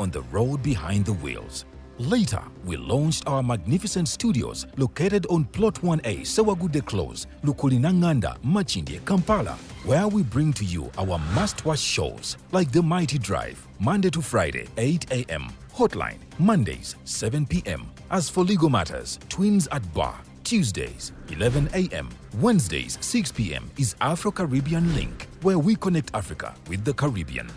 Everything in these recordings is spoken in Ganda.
on the road behind the wheels. Later, we launched our magnificent studios located on Plot 1A, Sewagudde Close, Lukulinanganda, Makindye, Kampala, where we bring to you our must-watch shows like The Mighty Drive, Monday to Friday, 8 a.m., Hotline, Mondays, 7 p.m. As for legal matters, Twins at Bar, Tuesdays, 11 a.m. Wednesdays, 6 p.m. is Afro Caribbean Link, where we connect Africa with the Caribbean.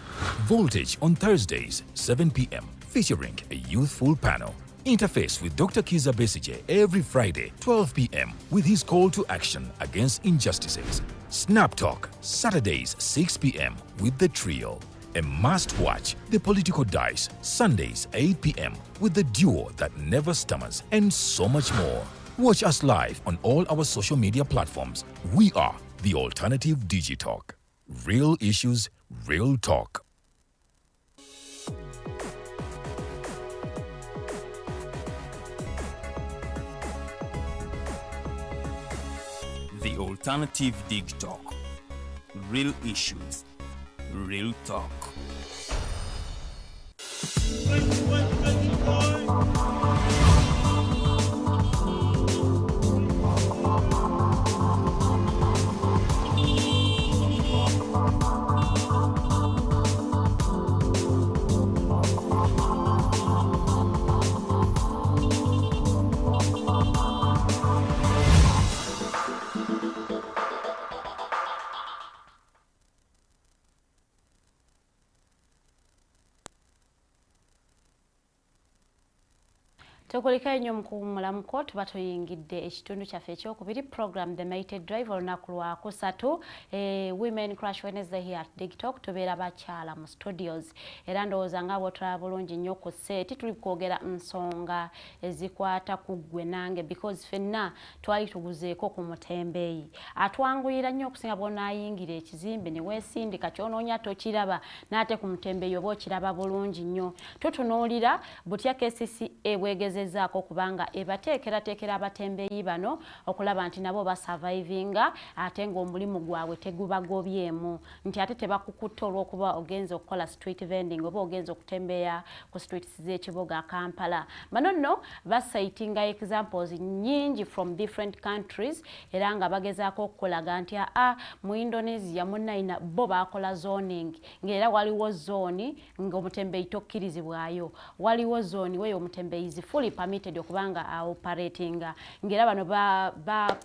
Voltage on Thursdays, 7 p.m., featuring a youthful panel. Interface with Dr. Kiza Besigye every Friday, 12 p.m., with his call to action against injustices. Snap Talk, Saturdays, 6 p.m., with the trio. A must watch, The Political Dice, Sundays, 8 p.m., with the duo that never stammers, and so much more. Watch us live on all our social media platforms. We are the Alternative Digitalk. Real issues, real talk. The Alternative Dig Talk. Real issues, real talk. Tukulikayo nnyo mukuwummulamuko. Tuba tuyingidde ekitundu kyaffe ekyokubiri, program The Mighty Drive, olunaku lwakusatu, Women Crush Wednesday here at Digtalk. Tubeera bakyala mu studios, era ndowooza nga bwotulaba bulungi nnyo ku set, tuli kwogera nsonga ezikwata ku ggwe nange, because ffenna twali tuguzeeko ku mutembeeyi. Atwanguyira nnyo okusinga bw'onaayingira ekizimbe ne weesindika, kyonoonya tokiraba, n'ate ku mutembeeyi oba okiraba bulungi nnyo. Tutunuulira butya KCCA bwegezezaako okubanga ebateekerateekera abatembeeyi bano okulaba nti nabo basurvivinga, ate ng'omulimu gwabwe tegubagobyemu, nti ate tebakukutta olw'okuba ogenza okukola street vending oba ogenza okutembeeya ku streets z'ekibuga Kampala. Bano nno bacitinga examples nnyingi from different countries, era nga bagezaako okukulaga nti aa, mu Indonesia munnayina bo bakola zoning, ng'era waliwo zone ng'omutembeeyi tokkirizibwayo, waliwo zone weyo omutembeeyi is fully permitted okubanga aoperatinga, ng'era bano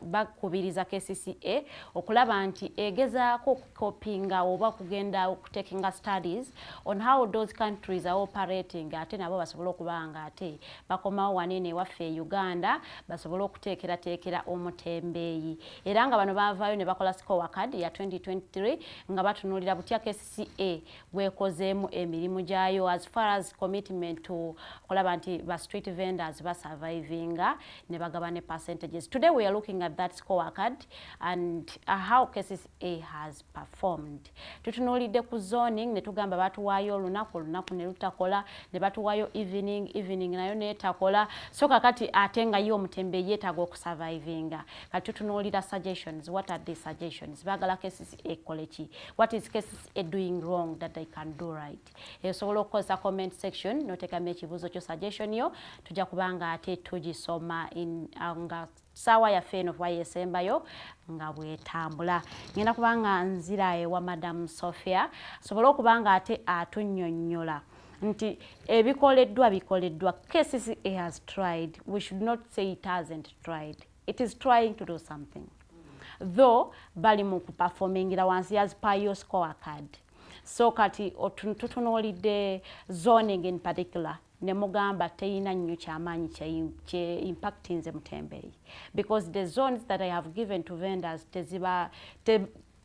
bakubiriza KCCA okulaba nti egezaako okukopinga oba okugenda okutakinga studies on how those countries are operating, ate nabo basobole okuba nga ate bakomawo wanene ewaffe e Uganda, basobole okuteekerateekera omutembeeyi. Era nga bano baavaayo ne bakola scorecard ya 2023, nga batunuulira butya KCCA bwekozeemu emirimu gyayo as far as commitment to okulaba nti ba street vendors basurvivinga, ne bagaba ne percentages. Today we are looking at that scorecard and how KCCA has performed. Tutunuulidde ku zoning ne tugamba batuwaayo olunaku, olunaku ne lutakola, ne batuwaayo evening, evening nayo neetakola. So kakati ate nga ye omutembeeyi yeetaaga okusurvivinga. Kati tutunuulira suggestions. What are the suggestions? Baagala KCCA ekole ki? What is KCCA doing wrong that they can do right? Osobola okukozesa comment section noteekamu ekibuuzo kyo, suggestion yo, tujja kubanga ate tugisoma nga saawa yaffe eno twayesembayo nga bwetambula. Ngenda kubanga nzira ewa Madam Sophia, asobole okuba nga ate atunnyonnyola nti ebikoleddwa bikoleddwa. KCCA has tried. We should not say it hasn't tried. It is trying to do something, though bali mu kuperformingira wansi as per your scorecard. So kati tutunuulidde zoning in particular, ne mugamba teyina nnyo kyamaanyi kye impactinze mutembeeyi, because the zones that I have given to vendors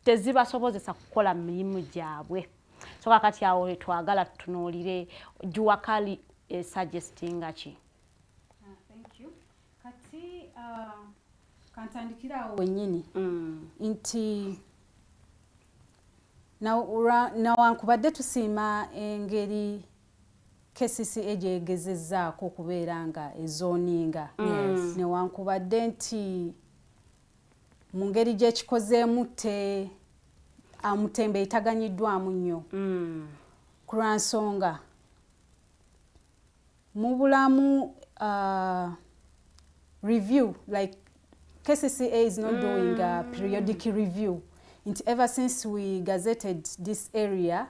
tezibasobozesa kukola mirimu gyabwe. So kakati awo twagala tutunuulire Juakali esuggestinga ki? Ah, thank you. Kati kantandikire awo wennyini nti nawankubadde tusiima engeri KCCA gyegezezzaako okubeera nga ezoninga, newankubadde nti mu ngeri gyekikozeemu te amutembeeyi taganyiddwamu nnyo, ku lwa nsonga Mubulamu review, like KCCA is not doing a periodic review. Nti ever since we gazetted this area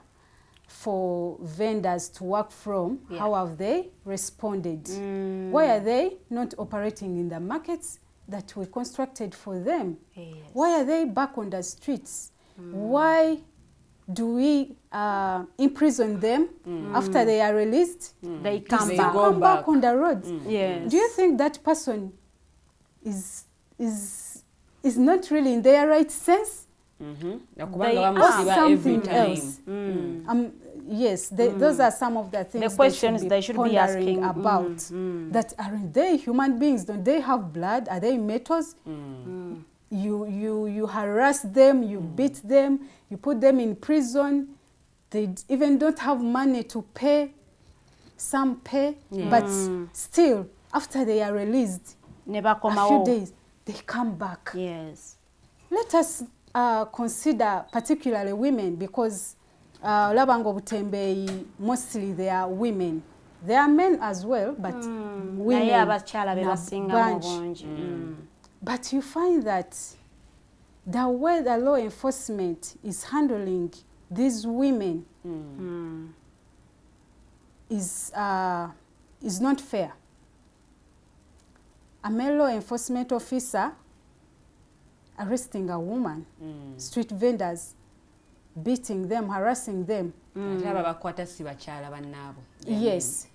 for vendors to work from, how have they responded? Why are they not operating in the markets that we constructed for them? Why are they back on the streets? Why do we imprison them after they are released? They They come still back. Go come back back. on the roads. Do you think that person is not really in their right sense? Okubanga They bamusiba Or every something time. else? Yes, those are some of the things questions they they should should be be pondering asking. About. That aren't they human beings? Don't they have blood? Are they metals? You harass them, you beat them, you put them in prison. They even don't have money to pay. Some pay, but still, after they are released, Ne a few bakomawo. Days, they come back. Let us consider particularly women, because olaba nga obutembeeyi mostly they are women. There are men as well, but women Naye abakyala be na basingamu bunch. obungi. But you find that the way the law enforcement is handling these women is not fair. A male law enforcement officer arresting a woman, street vendors, beating them, harassing them. Ate abo bakwata si bakyala bannaabo. Yes.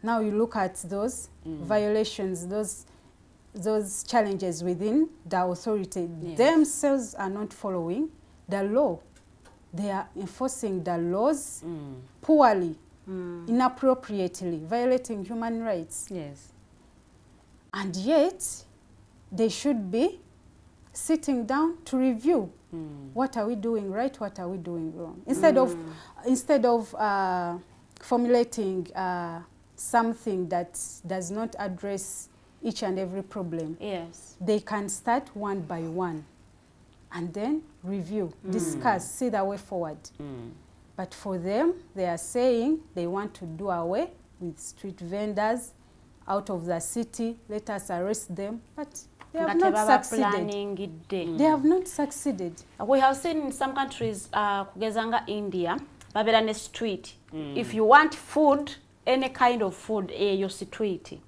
Now you look at those violations, those challenges within the authority. Themselves are not following the law. They are enforcing the laws poorly, inappropriately, violating human rights. And yet, they should be sitting down to review what are we doing right, what are we doing wrong. Instead of formulating something that does not address each and every problem, they can start one by one and then review, discuss, see the way forward. But for them, they are saying they want to do away with street vendors out of the city, let us arrest them. But they have Nga not succeeded. Tebabaplaningidde. They have not succeeded. We have seen in some countries, kugeza nga India, babeera ne street. If you want food, any kind of food, eyo street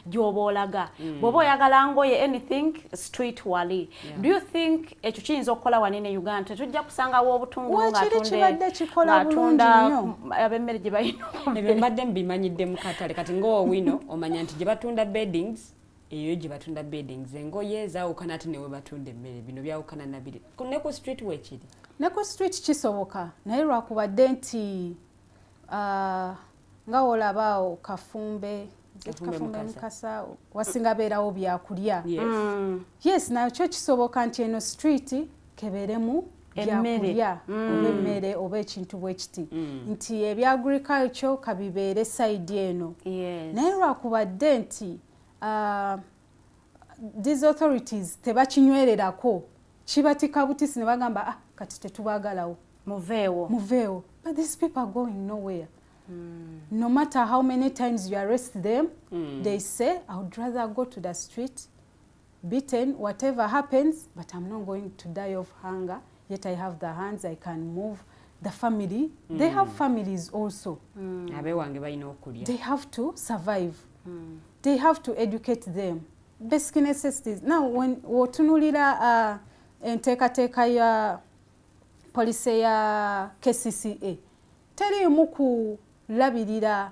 gy'oba olaga. Bw'oba oyagala ngoye, anything, street wali. Do you think ekyo kiyinza okukola wano ne Uganda? Tetujja kusangawo obutungulu Weekiri ng'atunda- kibadde kikola bulungi ng'atunda nnyo. ab'emmere gye balina. Ebyo mbadde mbimanyidde mu katale. Kati ngaowino omanya nti gye batunda beddings, eyo gye batunda beddings, engoye zaawukana, ate newe batunda emmere, bino byawukana nabiri. Ne ku street weekiri? Ne ku street kisoboka, naye lwakubadde nti nga wolabaawo Kafumbe. Kafumbe. Kafumbe. Mukasa. Mukasa wasinga beerawo byakulya. Yes. Yes, nakyo kisoboka nti eno street kebeeremu Emmere. byakulya oba emmere oba ekintu bwe kiti, nti ebya agriculture kabibeere side eno. Naye lwakubadde nti these authorities tebakinywererako, kibatika butisi ne bagamba, "Ah, kati tetubaagalawo." Muveewo. Muveewo. But these people are going nowhere. No matter how many times you arrest them, they say, "I would rather go to the street beaten, whatever happens, but I'm not going to die of hunger. Yet I have the hands, I can move the family." They have families also. Abewange balina okulya. They have to survive. They have to educate them, basic necessities. Now when wotunulira enteekateeka ya policy ya KCCA, teriimu kulabirira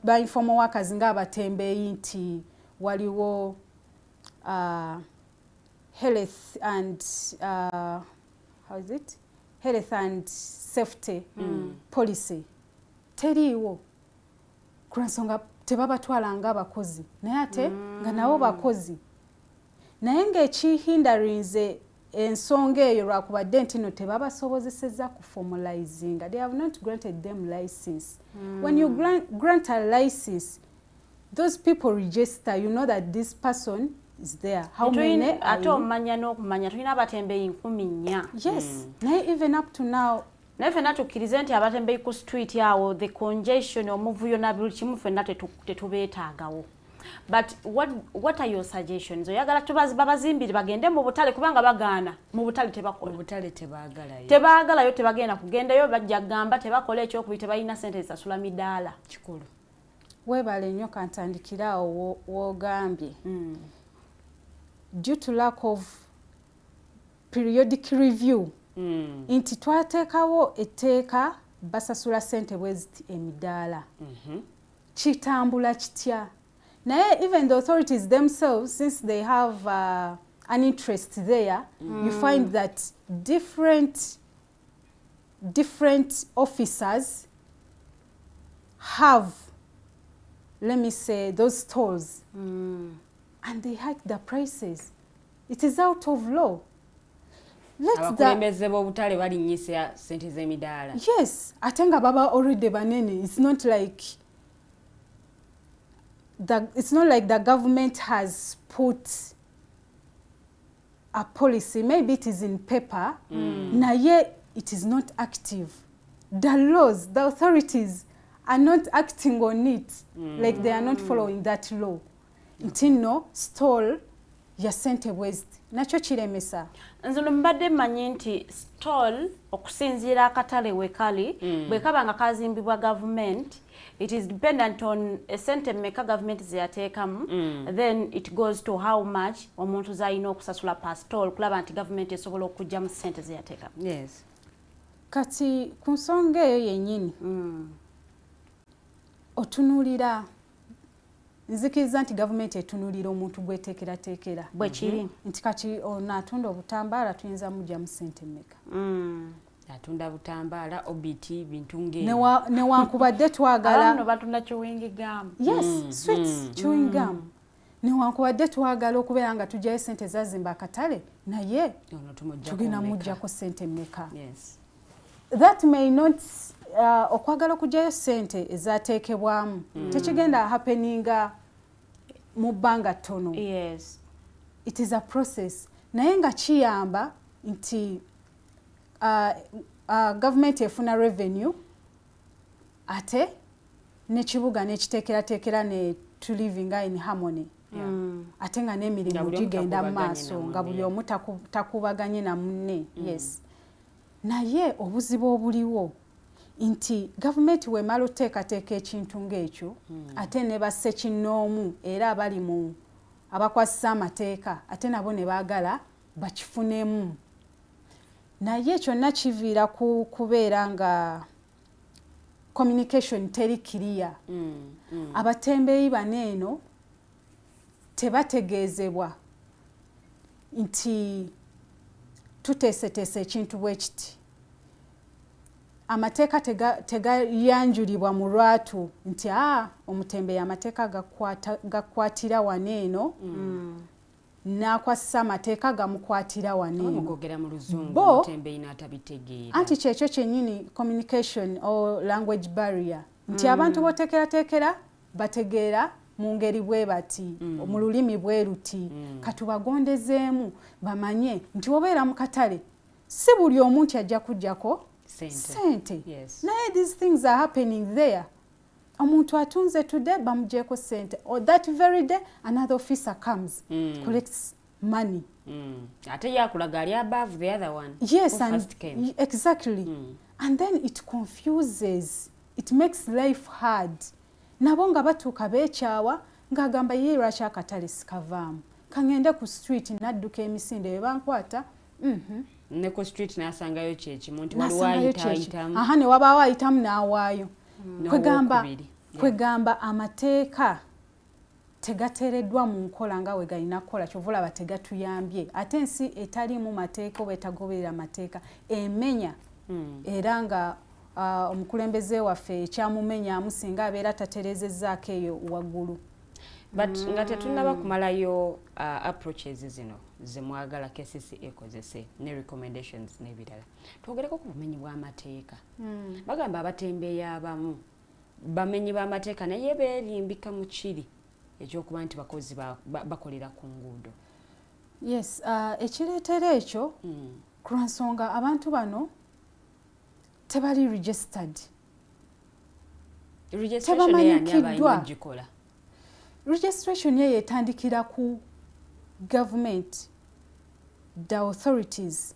ba informal workers ng'abatembeeyi, nti waliwo health and how is it, health and safety policy teriiwo, kulwansonga tebabatwala ng'abakozi, naye ate nga nabo bakozi. Naye ng'ekihindarinze ensonga eyo lwakubadde nti no tebabasobozesezza kuformalizinga. They have not granted them license. When you grant a license, those people register. You know that this person is there, how many are Ate you? omanya n'okumanya tulina abatembeeyi 4,000. Yes, naye even up to now Naye ffenna tukkirize nti abatembeyi ku street awo, the congestion, omuvuyo na buli kimu, ffenna tetubeetaagawo. But what are your suggestions? Oyagala babazimbire bagende mu butale, kubanga bagaana mu butale tebakola? Obutale tebaagalayo. Tebaagalayo, tebagenda kugendayo, bajja kugamba tebakola. Ekyokubiri, tebalina sente zisasula midaala. Kikulu. Weebale nnyo. Kantandikire awo w'ogambye due to lack of periodic review, nti twateekawo etteeka, basasula ssente bwe ziti emidaala, kitambula kitya? Naye even the authorities themselves, since they have an interest there, you find that different officers have, let me say, those stores and they hike the prices. It is out of law. Let the Abakulembeze b'obutale balinnyisa sente z'emidaala. Yes, ate nga baba already banene. It's not like the government has put a policy. Maybe it is in paper, naye it is not active. The laws, the authorities are not acting on it, like they are not following that law nti nno stall ya sente bweziti, nakyo kiremesa. Nze no mbadde mmanyi nti stall, okusinziira akatale we kali, bwe kaba nga kazimbibwa gavumenti, it is dependent on esente mmeka gavumenti zeyateekamu, then it goes to how much omuntu zalina okusasula per stall, kulaba nti gavumenti esobola okuggyamu sente zeyateekamu. Kati ku nsonga eyo yennyini, otunuulira, nzikiriza nti gavumenti etunuulira omuntu gweteekerateekera Bwe kiri. nti kati ono atunda obutambaala tuyinza mugyamu sente mmeka? Atunda butambaala, obiti, bintu ng'ebyo. Newankubadde twagala Abamu no batunda chewing gum. Yes, sweets, chewing gum. Newankubadde twagala okubeera nga tugyayo sente zazimba akatale, naye ono tumuggyako tugenda mmeka? Muggyako sente mmeka? That may not, okwagala okugyayo sente ezateekebwamu tekigenda happeninga mu bbanga ttono. It is a process, naye nga kiyamba nti gavumenti efuna revenue, ate n'ekibuga n'ekiteekerateekera ne tulivinga in harmony, ate nga Nga n'emirimu buli omu gigenda mu takubaganye na maaso, nga munne. buli omu takubaganye na munne. Yes, naye obuzibu obuliwo nti gavumenti wemala oteekateeka ekintu ng'ekyo, ate ne bassekinnoomu era abali mu abakwasisa amateeka, ate nabo ne baagala bakifunemu. Naye kyonna kiviira ku kubeera nga communication teri clear. Abatembeeyi bano eno tebategeezebwa nti tuteeseteese ekintu bwe kiti. Amateeka tegayanjulibwa mu lwatu nti a omutembeeyi amateeka gakwatira wano eno, n'akwasisa amateeka gamukwatira wano Oba eno. mugogera mu Luzungu, omutembeeyi n'atabitegeera. Anti kyekyo kyennyini, communication or language barrier, nti abantu boteekerateekera bategeera mu ngeri bwe bati, mu lulimi bwe luti. Katubagondezeemu bamanye nti obeera mu katale, si buli omu nti ajja kuggyako sente. Sente. Naye these things are happening there. Omuntu atunze today, bamugyeko sente, or that very day another officer comes, collects money. Ate yakulaga ali above the other one Yes, who and first came. Exactly. And then it confuses, it makes life hard. Nabo nga batuuka beekyawa, ng'agamba, ye lwaki akatale sikavaamu, kaŋŋende ku street, nadduka emisinde bwe bankwata. Ne ku street n'asangayo kyekimu nti waliwo N'asangayo ayita kyeki. ayitamu. Aha, ne wabaawo ayitamu n'awaayo. Kwegamba N'owookubiri. kwegamba amateeka tegateereddwa mu nkola nga we galina kukola. Kyova olaba tegatuyambye. Ate ensi etaliimu mateeka oba etagoberera mateeka emenya. Era nga omukulembeze waffe ekyamumenyamu singa abeera taterezezzaako eyo waggulu. But nga tetunnaba kumalayo, approaches zino zemwagala KCC ekozese ne recommendations n'ebirala, twogereko ku bumenyi bw'amateeka. Bagamba abatembeeyi abamu bamenyi b'amateeka, naye beerimbika mu kiri ekyokuba nti bakozi bakolera ku nguudo. Yes, ekireetera ekyo, ku lwansonga abantu bano Tebali registered. Registration eyo ani abalina Tebamanyikiddwa. ogikola? Registration eyo etandikira ku government, the authorities,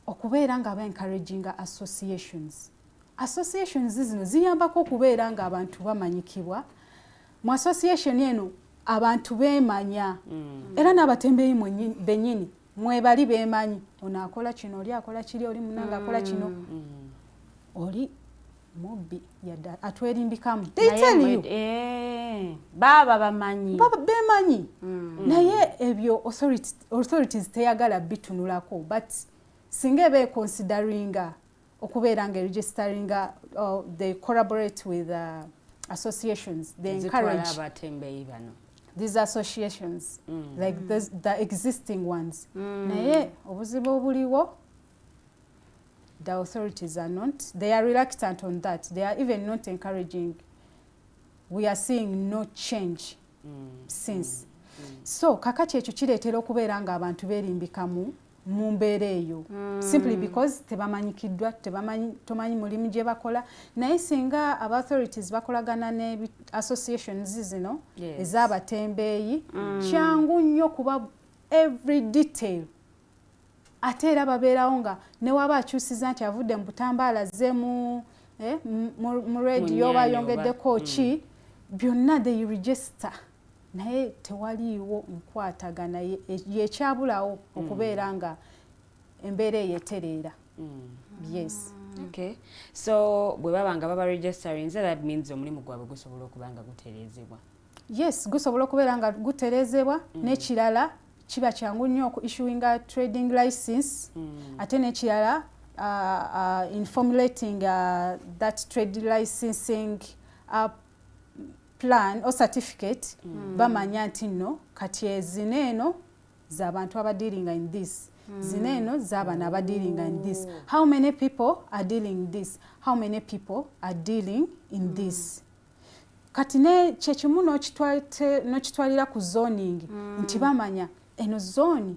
okubeera nga ba-encouraginga associations. Associations zino ziyambako okubeera nga abantu bamanyikibwa. Mu association eno abantu beemanya, era n'abatembeeyi bennyini mwebali beemanyi, ono akola kino, oli akola kiri, oli munange akola kino, oli mubbi yadde atwerimbikamu. They tell you. Eh, baaba bamanyi. Baba bemanyi, naye ebyo authorities teyagala bitunulako. But singa eba econsideringa okubeera nga eregisteringa, they collaborate with associations, they zitwala encourage abatembeeyi bano these associations, like this, the existing ones. Naye obuzibu obuliwo, the authorities are not, they are reluctant on that. They are even not encouraging. We are seeing no change since. So kakati ekyo kireetera okubeera nga abantu beerimbika mu mbeera eyo, simply because tebamanyikiddwa, tebamanyi, tomanyi mulimu gye bakola. Naye singa aba authorities bakolagana ne associations zino ez'abatembeeyi, kyangu nnyo kuba every detail. Ate era babeerawo nga newaba akyusiza nti avudde mu butambaala azze mu radio, oba nnyaanya. Ayongeddeko ki, byonna they register, naye tewaliiwo nkwatagana yekyabulawo okubeera nga embeera eyo etereera. Yes. Okay, so bwe baba nga baba registerinze, that means omulimu gwabwe gusobola okuba nga gutereezebwa. Yes, gusobola okubeera nga gutereezebwa. N'ekirala, kiba kyangu nnyo oku issuinga trading license. Ate n'ekirala, in formulating that trade licensing plan or certificate, bamanya nti nno kati ezino eno z'abantu abadealinga in this, zino eno z'abano abadealinga in this, how many people are dealing this, how many people are dealing in this. Kati ne kyekimu n'okitwalira ku zoning, nti bamanya eno zone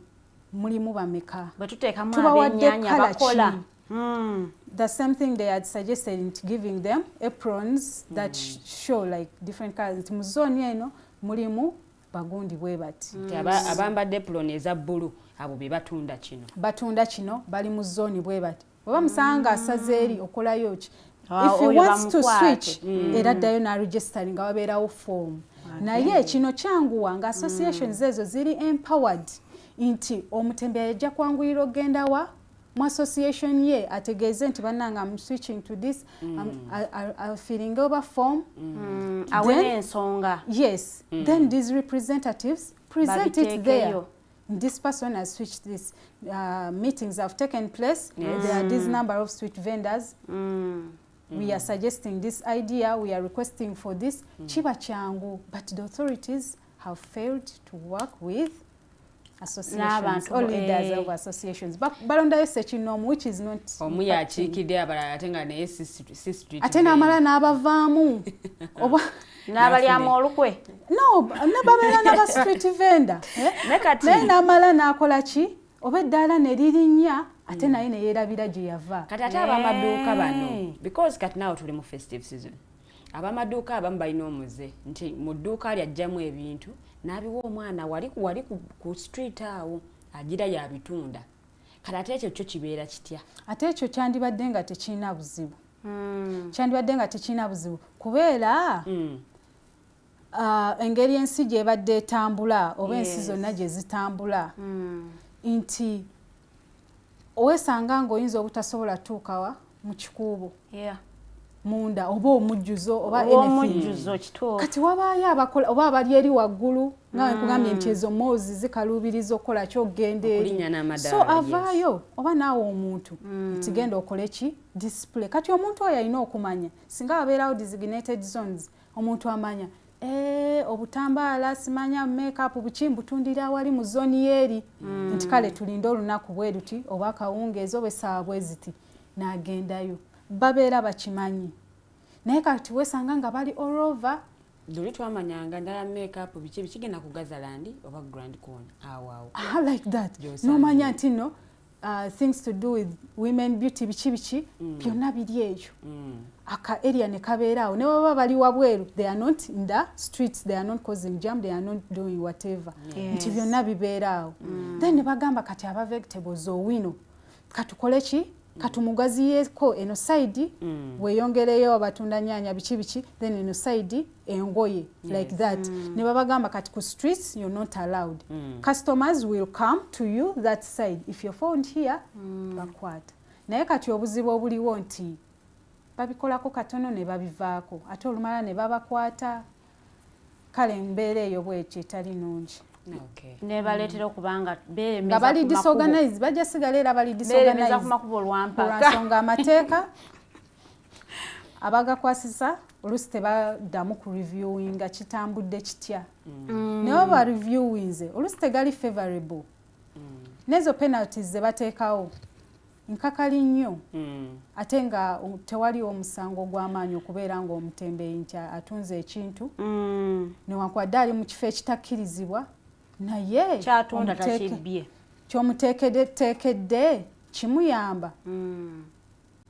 mulimu bameka, bwe tuteekamu tubawadde ab'ennyaanya colour bakola ki. The same thing, they had suggested into giving them aprons that show like different colors, nti mu zone eno mulimu bagundi bwe bati. Nti abambadde apron eza bbulu, abo be batunda kino. Batunda kino, bali mu zone bwe bati. Oba musanga asaze eri okolayo ki, Ah, if he oyo wants to bamukwate. switch, era addayo n'aregistering nga wabeerawo form. Naye kino kyanguwa nga associations ezo ziri empowered, nti omutembeeyi ajja kwanguyira okgenda wa mu association ye ategeeze nti bannange, am switching to this, afillinge oba form. Awe n'ensonga. Yes. Then these representatives present it there. This person has switched this. Meetings have taken place. There are this number of street vendors. We are suggesting this idea. We are requesting for this. Kiba kyangu, but the authorities have failed to work with associations or leaders of associations. Balondayo sekinoomu, which is not omu yakiikidde abalala, ate nga naye si street. Ate n'amala n'abavaamu oba n'abalyamu olukwe. No, nababeera n'aba street vendor, eh? Naye n'amala n'akola ki, oba eddaala ne lirinnya, ate naye ne yeerabira gye yava. Kati ate abamaduuka bano, because kati naawe tuli mu festive season, abamaduuka abamu balina omuze nti mu dduuka lyajjamu ebintu n'abiwa omwana wali wali ku street awo, agira yabitunda. Kati ate ekyo kyo kibeera kitya? Ate ekyo kyandibadde nga tekirina buzibu. Kyandibadde nga tekirina buzibu kubeera engeri ensi gyebadde etambula, oba ensi zonna gye zitambula, nti owesanga ng'oyinza obutasobola tuukawa mu kikuubo munda, oba omujjuzo, oba kati wabaayo abakola oba abali eri waggulu, nga nkugambye nti ezo malls zikaluubiriza okukola kyogenda eri, so avaayo oba naawe omuntu nti genda okole ki, display. Kati omuntu oyo alina okumanya singa wabeerawo designated zones, omuntu amanya, obutambaala, simanya makeup, buki, mbutundira awali mu zone yeeri, nti kale tulinde olunaku bwe luti oba akawungeezi oba essaawa bwe ziti, n'agendayo. Babeera bakimanyi. Naye kati wesanga nga bali all over. Luli twamanyanga ndala makeup biki bikigenda ku Gazaland oba Grand Corner awo awo. Like that, nomanya nti no. Things to do with women, beauty, biki biki, byonna biri eyo. Aka area ne kabeera awo, ne baba bali wabweru, they are not in the streets, they are not causing jam, they are not doing whatever. Nti byonna bibeera awo. Then ne bagamba, kati aba vegetables owino katukole ki? Katumugaziyeko eno side, weeyongereyo abatunda nyanya, biki biki, then eno side engoye, like that. Ne babagamba, kati ku streets you're not allowed. Customers will come to you that side. If you're found here, bakwata. Naye kati obuzibu obuliwo nti babikolako katono ne babivaako, ate olumala ne babakwata. Kale embeera eyo bwekyo etali nungi. Nebaleetera okubanga nga bali disorganized, bajja sigala era bali disorganized ku makubo lwampaka. Lwansonga amateeka abagakwasisa oluusi tebaddamu ku reviewinga kitambudde kitya. Naye baba reviewinze, oluusi tegali favorable. N'ezo penalties ze bateekawo nkakali nnyo, ate nga tewaliwo omusango gw'amaanyi okubeera ng'omutembeeyi nti atunze ekintu, newankubadde ali mu kifo ekitakkirizibwa, naye kyatunda takibbye. Kyomuteekedde kimuyamba.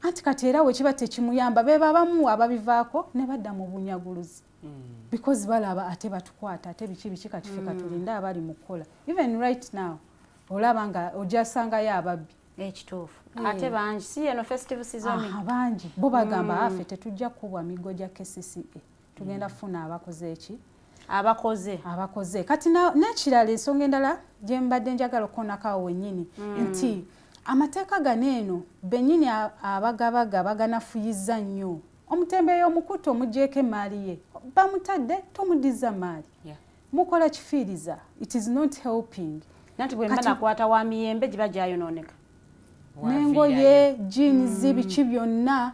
Anti kati era we kiba tekimuyamba, be babamu ababivaako ne badda mu bunyaguluzi, because balaba ate batukwata, ate biki biki. Kati ffe katulinde abali mu kukola. Even right now olaba nga ojasangayo ababbi. Ekituufu, ate bangi, si eno festive season. Bangi bo bagamba, afe tetujja kukubwa miggo gya KCCA, tugenda kufuna abakoze eki? Abakoze. Abakoze. Kati n'ekirala, ensonga endala gye mbadde njagala okukonako awo wennyini, nti amateeka gano eno bennyini abagabaga baganafuyiza nnyo. Omutembeeyi omukutu omugyeko emaali ye, bamutadde, tomuddiza maali, mukola kifiiriza. It is not helping. Nanti bwe mba nakwata wa miyembe, giba gyayonooneka. N'engoye, jeans, biki byonna.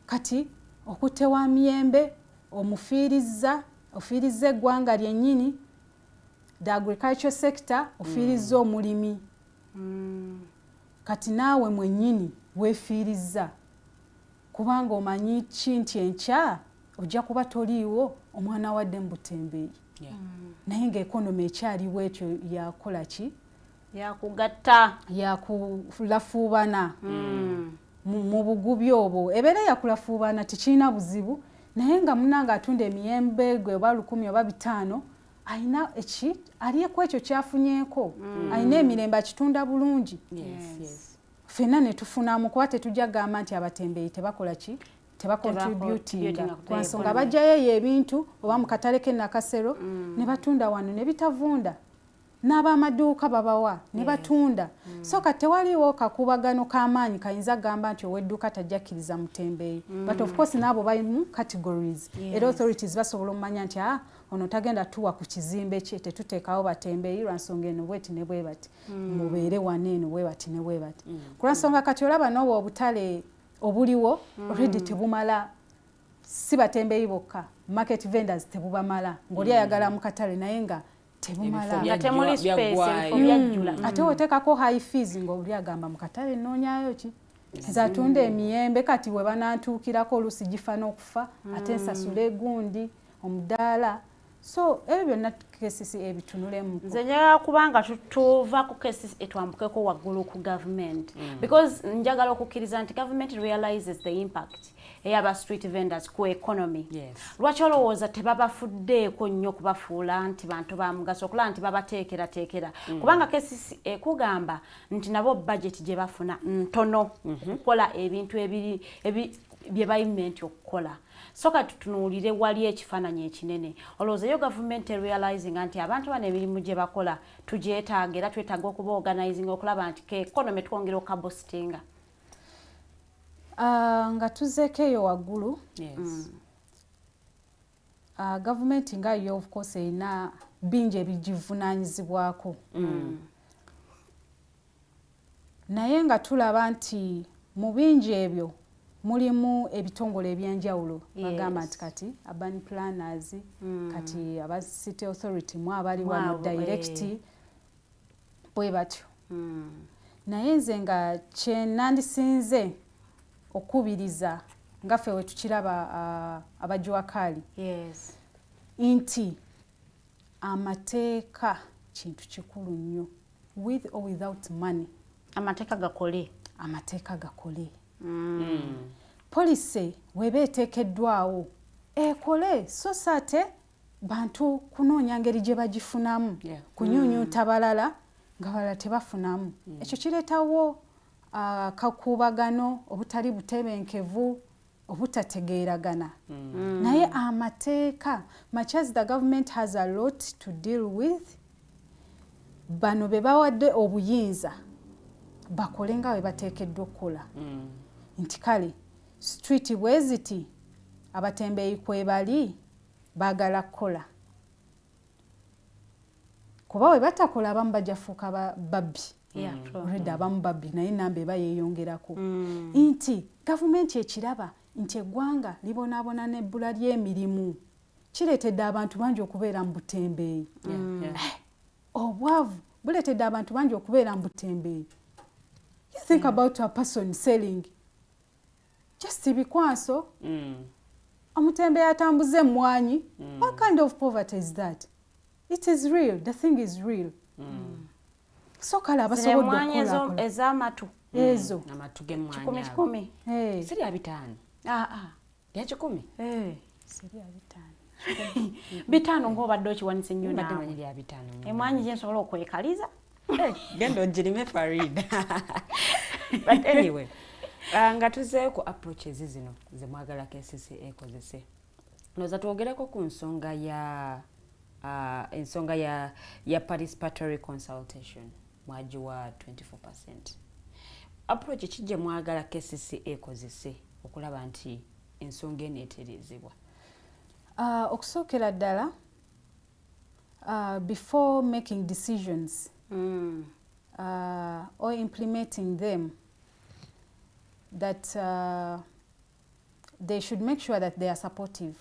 Kati okutte wa miyembe, omufiirizza, ofiirizza eggwanga lyennyini, the agriculture sector, ofiirizza omulimi. Kati naawe mwennyini weefiirizza, kubanga omanyi ki nti enkya ojja kuba toliiwo, omwana wadde mu butembeeyi. Naye nga economy ekyaliwo etyo, yakola ki? Yakugatta. Yakulafuubana mu bugubi obwo. Ebeera yakulafuubana, tekirina buzibu, naye nga munange atunda emiyembe gwe oba 1,000 oba 500, ayina eki alyeku ekyo kyafunyeeko, ayina emirembe, akitunda bulungi, ffenna ne tufunamu, kuba tetujja kugamba nti abatembeeyi tebakola ki, tebacontributinga, lwansonga bajjayo eyo ebintu oba mu katale k'e Nakasero ne batunda wano ne bitavunda, n'abamaduuka babawa ne batunda. So kati tewaliwo kakubagano k'amaanyi kayinza kugamba nti ow'edduuka tajja kkiriza mutembeeyi. But of course n'abo bali mu categories, era authorities basobola omumanya nti ah, ono tagenda tuwa ku kizimbe kye, tetuteekawo batembeeyi lwansonga eno bweti ne bwe bati, mubeere wano eno bwe bati ne bwe bati. Ku lwansonga kati olaba n'obwo obutale obuliwo already tebumala, si batembeeyi bokka, market vendors tebubamala, ng'oli ayagala mu katale naye nga tebumala. Nga temuli space, ebifo byajjula. Ate oteekako high fees, ng'oli agamba, mu katale nnoonyayo ki? Nze atunda emiyembe, kati we banantuukirako oluusi gifa n'okufa, ate nsasula egundi omudaala. So ebyo byonna KCCA ebitunulemu. Nze njagala kubanga tuva ku KCCA twambukeko waggulu ku government, because njagala okukkiriza nti government realizes the impact ey'aba street vendors ku economy. Lwaki olowooza tebabafuddeeko nnyo kubafuula nti bantu ba mugaso, okulaba nti babateekerateekera? Kubanga KCCA ekugamba nti nabo budget gye bafuna ntono okukola ebintu ebiri bye balina nti okukola. So kati tutunuulire wali ekifaananyi ekinene. Olowooza yo gavumenti erealizinga nti abantu bano emirimu gye bakola tugyetaaga, era twetaaga okuba organizing okulaba nti ke economy twongera okaboostinga? Nga tuzeeko eyo waggulu, gavumenti nga yo of course erina bingi ebigivunaanyizibwako, naye nga tulaba nti mu bingi ebyo mulimu ebitongole ebyenjawulo. Bagamba nti kati urban planners, kati aba city authority, mu abali wano direct, bwe batyo. Naye nze nga kyenandisinze okukubiriza, nga ffe we tukiraba, abajuwakaali, nti amateeka kintu kikulu nnyo, with or without money. Amateeka gakole. Amateeka gakole. Policy weba eteekeddwawo ekole, so si ate bantu kunoonya ngeri gye bagifunamu, kunyunyuuta balala nga balala tebafunamu. Ekyo kireetawo akakuubagano, obutali butebenkevu, obutategeeragana. Naye amateeka, much as the government has a lot to deal with, bano be bawadde obuyinza bakole nga bwe bateekeddwa okukola, nti kale street bwe ziti, abatembeeyi kwebali baagala kukola, kuba bwe batakola abamu bajja fuuka babbi. Already abamu babbi, naye namba eba yeeyongerako, nti gavumenti ekiraba nti eggwanga libonaabona n'ebbula ly'emirimu kireetedde abantu bangi okubeera mu butembeeyi. Obwavu buleetedde abantu bangi okubeera mu butembeeyi. You think about a person selling just bikwanso, omutembeeyi atambuza emmwanyi. What kind of poverty is that? It is real, the thing is real. So kale abasobodde emmwanyi okukola ez'amatu. Ezo. Amatu g'emmwanyi 100 ago. 100. Hey. Si lya 50? Ah, ah. Lya 100. Siri 50. 50 ng'obadde okiwanisa ennyo. Mbadde Naawe manyi lya 50. Emwanyi gye nsobola okwekaliza. Genda ogirime, Farida. But anyway, nga tuzeeyo ku approaches zino zemwagala KCCA ekozese, ndowooza twogereko ku nsonga ya ensonga ya participatory consultation. Mwagiwa 24. Approach ki gye mwagala KCCA ekozese okulaba nti ensonga eno etereezebwa? Okusookera ddala, before making decisions or implementing them, that they should make sure that they are supportive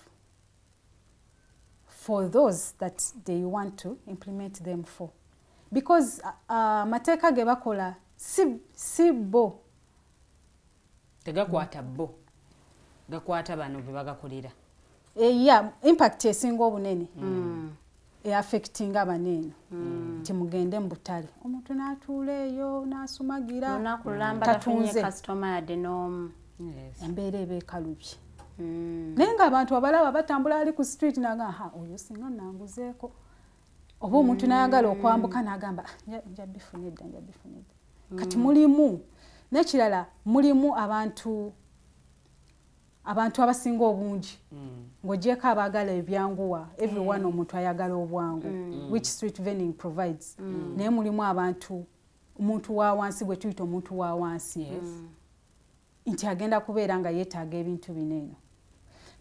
for those that they want to implement them for, because amateeka ge bakola si bo. Tegakwata bo, gakwata bano be bagakolera. Yeah, impact esinga obunene eaffectinga baneeno, nti mugende mu butale, omuntu n'atuula eyo n'asumagira. Lunaku lulamba tafunye Tatunze. kasitoma yadde n'omu. Embeera eba ekalubye, naye ng'abantu abalaba batambula ali ku street naga, ha, oyo singa nanguzeeko, oba omuntu n'ayagala okwambuka n'agamba, "Ah, nja bifuna edda, nja bifuna edda." Kati mulimu n'ekirala, mulimu abantu abasinga obungi, ng'ogyeko abaagala ebyanguwa, everyone, omuntu ayagala obwangu, which street vending provides, naye mulimu abantu, omuntu wa wansi gwe tuyita omuntu wa wansi, nti agenda kubeera nga yeetaaga ebintu bino eno,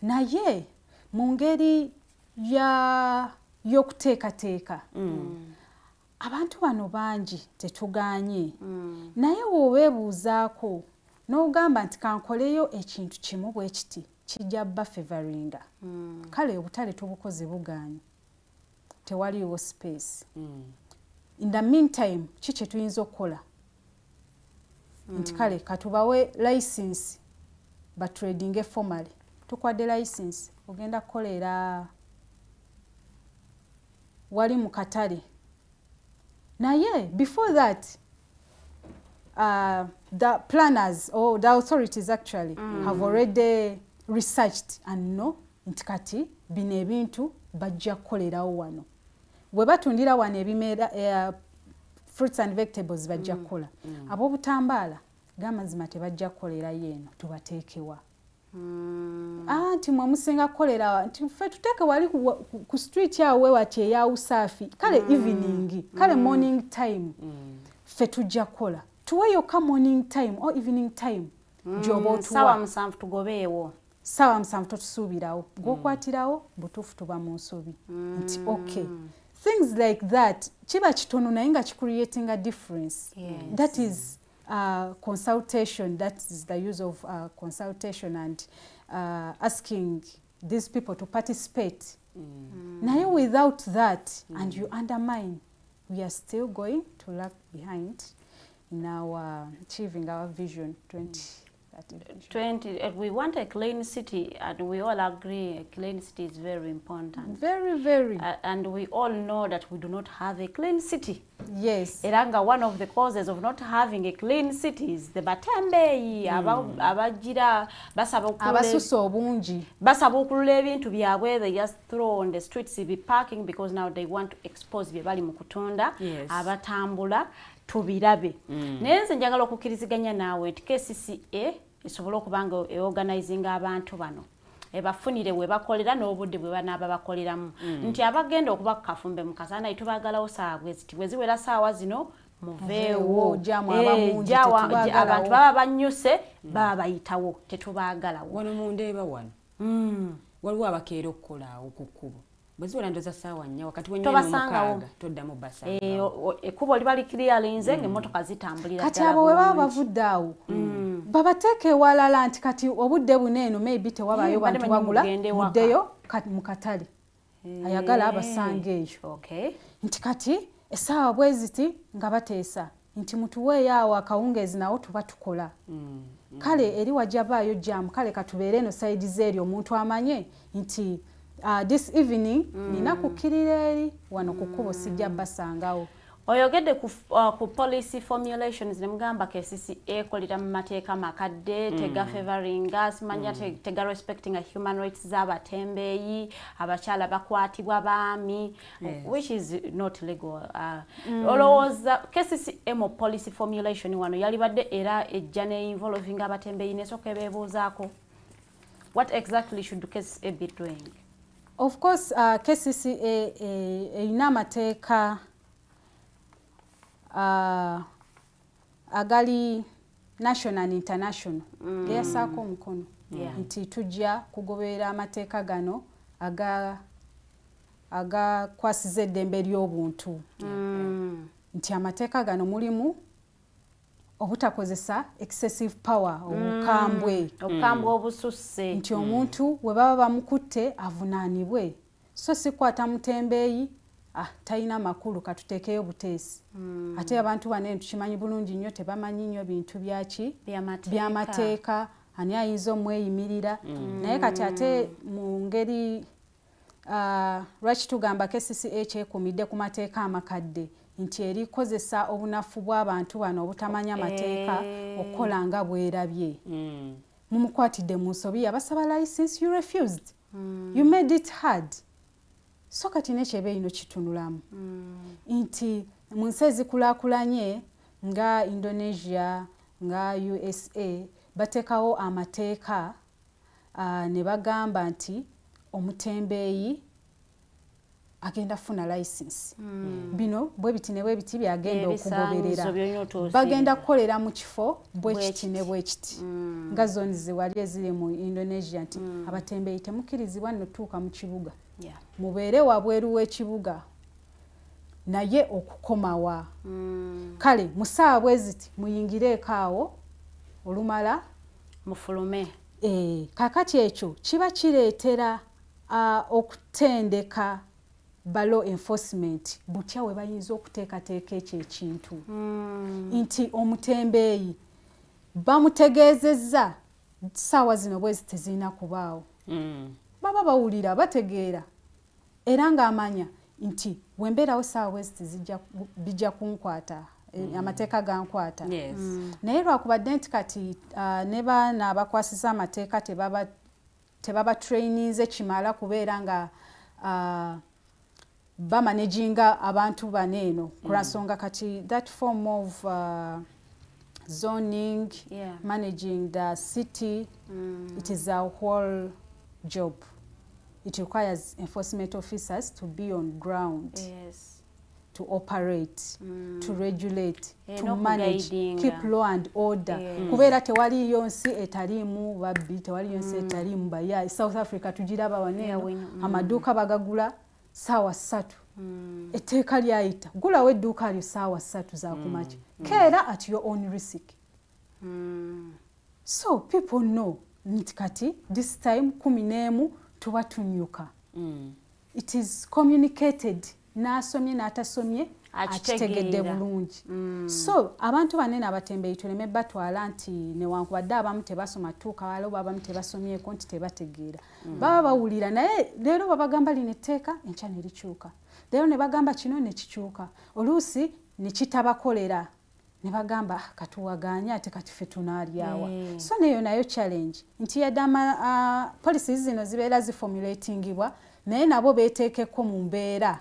naye mu ngeri ya y'okuteekateeka abantu bano bangi tetuganye, naye bw'obeebuuzaako n'ogamba nti kankoleyo ekintu kimu bwe kiti, kijja bafavoringa. Kale obutale tubukoze bugaanye, tewaliiwo space. In the meantime, ki kye tuyinza okukola? Nti kale katubawe license batradinge formally. Tukwadde license, ogenda kukolera wali mu katale, naye before that, the planners or the authorities actually have already researched and know nti kati bino ebintu bajja kukolerawo wano, bwe batundira wano ebimera, fruits and vegetables bajja kukola, ab'obutambaala gamazima tebajja kukolerayo eno, tubateekewa? Ah, nti mwe musinga kukolera, nti ffe tuteeke wali ku street awo wewati eya Usaafi, kale evening, kale morning time ffe tujja kukola, tuwe yokka morning time or evening time gy'oba otuwa. Saawa 7 tugobeewo. Saawa 7 totusuubirawo, gwokwatirawo butuufu tuba mu nsobi, nti okay, things like that kiba kitono naye nga kicreating a difference. That is consultation, that is the use of consultation and asking these people to participate. Naye without that, and you undermine, we are still going to lag behind in our achieving our vision 2030. that vision. 20, we want a clean city, and we all agree a clean city is very important. Very, very. And we all know that we do not have a clean city. Yes. Era nga one of the causes of not having a clean city is the batembeeyi abagira basaba abasusa obungi. Basaba okulula ebintu byabwe. They just throw on the streets, be parking, because now they want to expose bye bali mu kutunda. Abatambula tubirabe. Naye nze njagala okukkiriziganya naawe nti KCCA esobole okuba nga eorganizinga abantu bano, ebafunire we bakolera n'obudde bwe banaaba bakoleramu, nti abagenda okuba ku kafumbe mu kasaana tubagalawo saawa bwe ziti, bwe ziwera saawa zino muveewo. Abantu baba banyuse, baba bayitawo, tetubaagalawo. Wano mundeeba wano waliwo abakeera okukolaawo ku kkubo. Bwe ziwera ndoza saawa 4, wakati Tobasangawo. Toddamu. Basangawo. Ekkubo liba likiriyalinze ng'emmotoka zitambulira. Kati abo bwe baba bavudde awo, babateeka ewalala nti kati obudde buno eno maybe tewabaayo bantu bagula, muddeyo mu katale, ayagala abasanga eyo. Nti kati essaawa bwe ziti nga bateesa nti mutuweeyo awo akawungeezi, nawo tuba tukola. Kale eri wajja baayo jam, kale katubeere eno side zeeri, omuntu amanye nti this evening nina kukkirira eri wano ku kkubo, sijja basangawo. Oyogedde ku policy formulations ne mugamba KCCA ekolera mu mateeka makadde, tegafavoringa, simanya tega respecting human rights z'abatembeeyi, abakyala bakwatibwa baami, which is not legal. Olowooza KCCA mu policy formulation wano yalibadde era ejja ne involving abatembeeyi nesooka ebeebuuzaako? What exactly should KCCA be doing? Of course, KCCA erina amateeka agali national and international geyasaako omukono nti tujja kugoberera amateeka gano agakwasiza eddembe ly'obuntu, nti amateeka gano mulimu obutakozesa excessive power, obukambwe. Obukambwe obususse. Nti omuntu we baba bamukutte avunaanibwe, so sikwata mutembeeyi, ah, talina makulu, katuteekeyo buteesi. Ate abantu bano tukimanyi bulungi nnyo tebamanyi nnyo bintu byaki, byamateeka, ani ayinza omweyimirira. Naye kati ate mu ngeri lwaki tugamba KCCA kyekumidde ku mateeka amakadde, nti erikozesa obunafu bw'abantu bano obutamanya amateeka okukola nga bwerabye. Mumukwatidde mu nsobi, yabasaba license, you refused, you made it hard. So kati nekyeba ino kitunulamu nti mu nsi ezikulaakulanye nga Indonesia, nga USA, bateekawo amateeka ne bagamba nti omutembeeyi agenda kufuna license, bino bwe biti ne bwe biti byagenda okugoberera, bagenda kukolera mu kifo bwe kiti ne bwe kiti, nga zone ziwali eziri mu Indonesia nti abatembeeyi temukkirizibwa nno tuuka mu kibuga, mubeere wabweru w'ekibuga, naye okukomawa kale musaawa bwe ziti muyingireeko awo olumala mufulume. E, kakati ekyo kiba kireetera okutendeka ba law enforcement butya we bayinza okuteekateeka ekyo ekintu nti omutembeeyi bamutegeezezza saawa zino bwezi tezirina kubaawo. Baba bawulira, bategeera, era ng'amanya nti wembeerawo saawa bwezi bijja kunkwata, amateeka gankwata. Naye lwakubadde nti kati ne baana abakwasisa amateeka tebaba traininze kimala kubeera nga bamanaginga abantu bano eno, kulwansonga kati that form of zoning, managing the city, it is a whole job. It requires enforcement officers to be on ground, to operate, to regulate, to manage, keep law and order, kubeera tewaliyo nsi etaliimu babbi, tewaliyo nsi etaliimu baya. South Africa tugiraba waneeno, amaduuka bagagula saawa 3. Etteeka lyayita gulawo edduuka lyo saawa 3 zakumakya, keera at your own risk. So people know nti kati this time 11 tuba tunyuka. It is communicated, n'asomye n'atasomye. Akitegedde bulungi. So abantu banene abatembeeyi tuleme batwala nti newankubadde abamu tebasoma tuuka wala oba abamu tebasomyeko nti tebategeera. Baba bawulira, naye leero babagamba lino etteeka, enkya ne likyuka. Leero ne bagamba kino, ne kikyuka, oluusi ne kitabakolera, ne bagamba, "Ah, katuwaganye, ate kati ffe tunaalyawa?" So neyo nayo challenge nti yadde policies zino zibeera ziformulatingibwa, naye nabo beeteekeko mu mbeera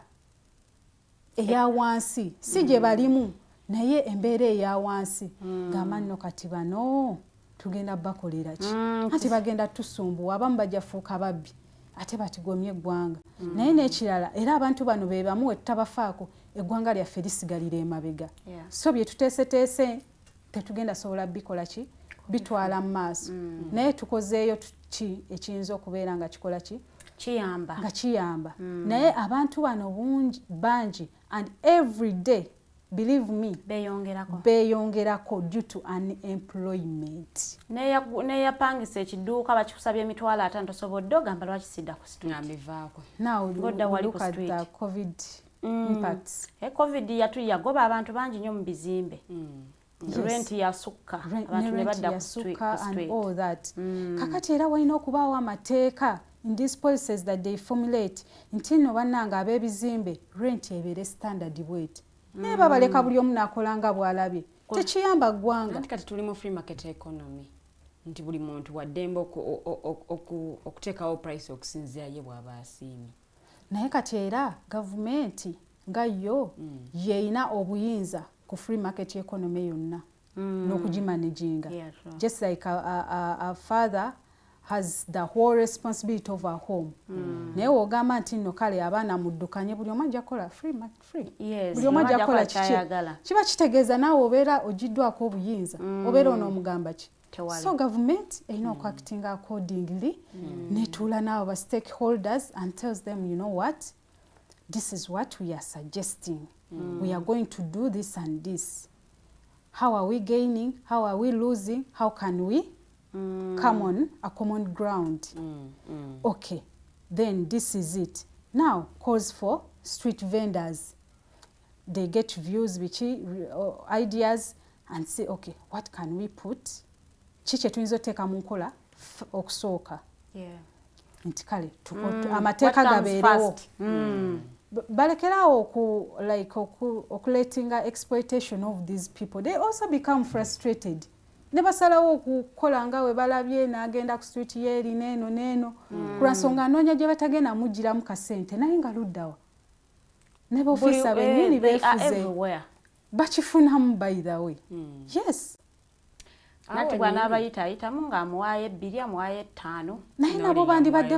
eya wansi, si gye balimu, naye embeera eya wansi. Gamba nno kati bano tugenda bakolera ki? Anti bagenda tusumbuwa, abamu bajja fuuka babbi, ate batigomye eggwanga. Naye n'ekirala era abantu bano be bamu we tutabafaako, eggwanga lyaffe lisigalira emabega. So bye tuteeseteese tetugenda sobola bikola ki, bitwala mu maaso. Naye tukozeeyo ki ekiyinza okubeera nga kikola ki? Kiyamba. Nga kiyamba. Naye abantu bano bungi, bangi, and every day, believe me, beeyongerako. Beeyongerako due to unemployment. Neyapangisa ekiduuka bakikusabye 500,000, tosobodde, ogamba lwaki sidda ku street? Nga mbivaako. Now Ngodda wali look ku at street. the COVID impacts. COVID yagoba abantu bangi nnyo mu bizimbe. Rent yasukka, abantu ne badda ku street. Yasukka and all that. Kakati era walina okubaawo amateeka in these policies that they formulate nti nno bannange ab'ebizimbe, rent ebeere standard bweti. Naye babaleka buli omu n'akola nga bw'alabye, tekiyamba ggwanga. Anti kati tuli mu free market economy, nti buli muntu waddembe okuteekawo price okusinziira ye bw'aba asiimye. Naye kati era gavumenti nga yo yeyina obuyinza ku free market economy yonna n'okugimanaginga. Yeah, true. Just like a father has the whole responsibility of a home, naye wogamba nti nno kale abaana muddukanye, buli omu ajja kukola free, free. Buli omu ajja kukola kiki. Kyayagala. Kiba kitegeeza naawe obeera ogiddwako obuyinza, obeera onoomugamba ki? Tewali. So government erina okuactinga accordingly, netuula n'abo ba stakeholders and tells them, "You know what, this is what we are suggesting. We are going to do this and this. How are we gaining? How are we losing? How can we come on a common ground? Okay, then this is it." Now calls for street vendors, they get views, biki, ideas and say, "Okay, what can we put? Ki kye tuyinza oteeka mu nkola okusooka?" Nti kale amateeka What comes gabeerewo. first? Balekerawo oku like okuletinga exploitation of these people. They also become frustrated ne basalawo okukola nga we balabye, n'agenda ku street yeeri neeno neeno, kulwa nsonga anoonya gye batagenda mugiramu kasente. Naye nga luddawa ne baofiisa bennyini They are beefuze everywhere. Bakifunamu, by the way. Yes. Nati bw'anaabayita ayitamu ng'amuwaayo 2, amuwaayo 5. Naye nabo bandibadde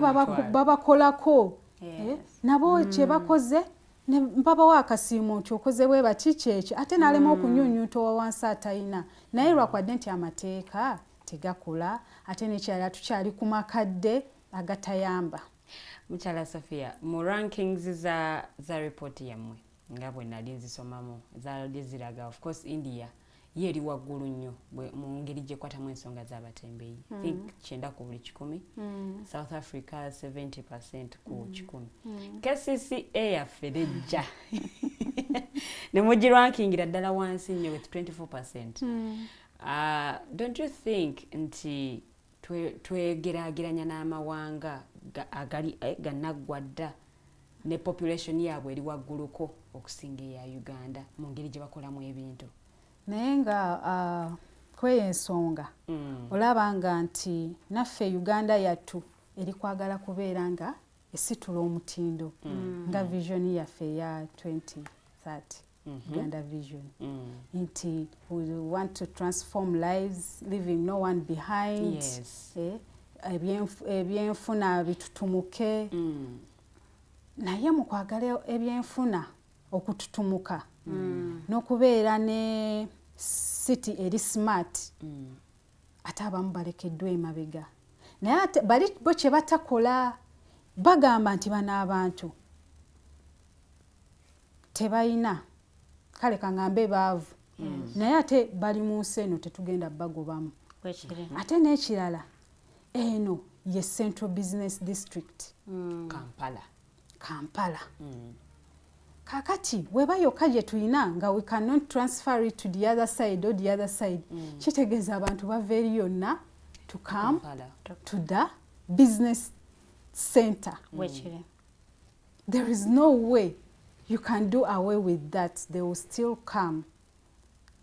babakolako. Eh, nabo kye bakoze ne babawa akasiimo nti okoze bwe bati kyekyo, ate n'alema okunyunyunta owa wansi atalina. Naye lwakwadde nti amateeka tegakola, ate n'ekirala tukyali ku makadde agatayamba. Mukyala Sophia, mu rankings za report yammwe, nga bwe nali nzisomamu, zaali ziraga of course India ye eri waggulu nnyo mu ngeri gyekwatamu ensonga z'abatembeeyi. Think 90 ku buli 100. South Africa 70% ku 100. KCCA yaffe nejja ne mugirankingira ddala wansi nnyo with 24%. Don't you think nti twegeraageranya n'amawanga agali gannaggwa dda ne population yaabwe eri wagguluko okusinga eya Uganda mu ngeri gye bakolamu ebintu? Naye nga kweyo ensonga olaba nga nti naffe Uganda yattu eri kwagala kubeera nga esitula omutindo nga vision yaffe eya 2030, Uganda vision, nti we want to transform lives, leaving no one behind. Eh, ebyenfuna bitutumuke. Naye mu kwagala ebyenfuna okututumuka n'okubeera ne city eri smart, ate abamu balekeddwa emabega. Naye ate bali bo kye batakola, bagamba nti bano abantu tebalina, kale kaŋŋambe baavu, naye ate bali mu nsi eno, tetugenda bagobamu. Bwekiri. Ate n'ekirala, eno ye Central Business District. Kampala. Kampala. Kakati weba yokka gye tulina nga we cannot transfer it to the other side or the other side, kitegeeza abantu bava eri yonna to come Kampala. To the business center. Bwekiri. There is no way you can do away with that. They will still come.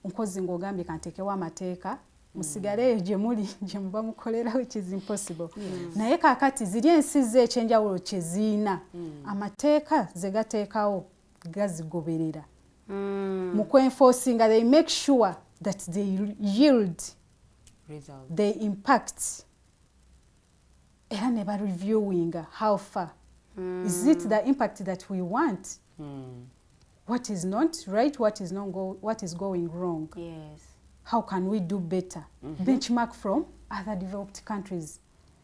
Nkozi ng'ogambye kanteekewo amateeka, musigale eyo gye muli, gye muba mukolera, which is impossible. Naye kaakati ziri ensi zo ekyenjawulo kye ziina, amateeka ze gateekawo gazigoberera mu kwenforcinga. They make sure that they yield result. The impact, era ne ba reviewinga how far is it, the impact that we want, what is not right, what is not go, what is going wrong, how can we do better, benchmark from other developed countries.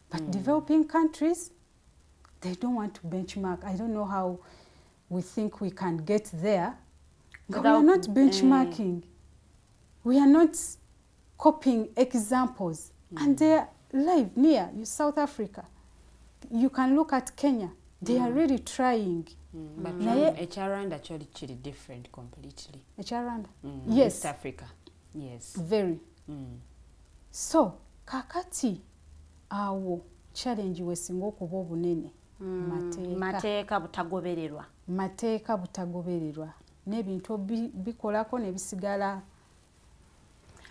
But developing countries, they don't want to benchmark. I don't know how we think we can get there nga we are not benchmarking, we are not copying examples, and they are live near you. South Africa, you can look at Kenya, they are really trying. But ekya Rwanda kyoli kiri different completely. Ekya Rwanda? Yes. Yes. East Africa, yes. Very. So kakati awo challenge wesinga okuba obunene, mateeka. Mateeka butagobererwa. Mateeka butagobererwa n'ebintu bikolako ne bisigala.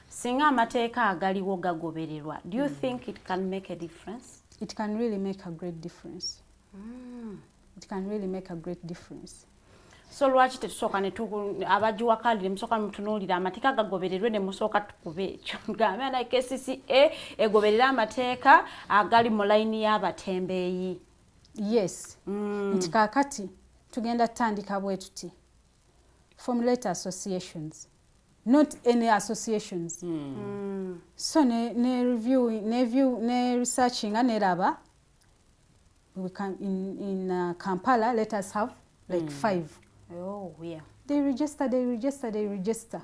Singa amateeka agaliwo gagobererwa, do you think it can make a difference? It can really make a great difference. It can really make a great difference. So lwaki tetusooka abagiwakalire musooka nemutunuulira amateeka gagobererwe, ne musooka tukube ekyo gambe na KCCA egoberere amateeka agali mu layini y'abatembeeyi? Yes. Nti kaakati tugenda tutandika bwe tuti, formulate associations, not any associations. So ne review, ne view, ne researching neraba we can in Kampala, let us have like five. Oh, yeah. They register, they register, they register.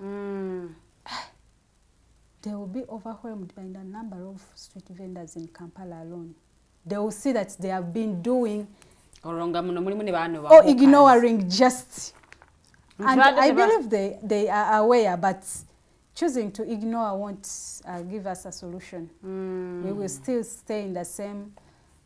They will be overwhelmed by the number of street vendors in Kampala alone. They will see that they have been doing olwo nga muno mulimu ne bano or ignoring just. And Ntibadde I believe they are aware, but choosing to ignore won't give us a solution. We will still stay in the same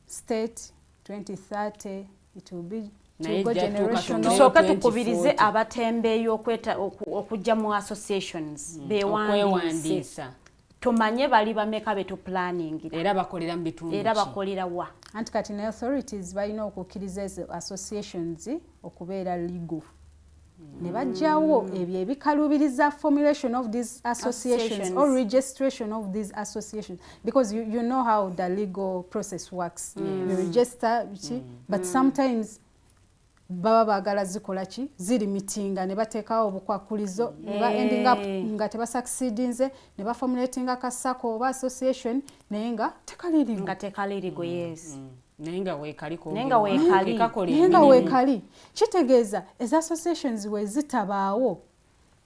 state 2030. It will be it Naye will go ejja tuuka generational. Tusooke 2040. tukubirize abatembeeyi okujja mu associations, bewandiise. Okwewandiisa. Tumanye bali bameka betuplaningira. Era bakolera mu bitundu Era ki? bakolera wa? Anti kati ne authorities balina okukkiriza ezo associations okubeera legal, ne bajjawo ebyo ebikaluubiriza formulation of these associations Associations. Or registration of these associations, because you know how the legal process works. You register ki, but sometimes baba baagala zikola ki, ziri mitinga ne bateekawo obukwakulizo ne ba ending up nga tebasucceedinze ne baformulatinga ka SACCO oba association naye nga tekali legal. Nga tekali legal, yes. Naye nga weekali. Naye nga weekali. Naye nga weekali, kitegeeza eza associations we zitabaawo,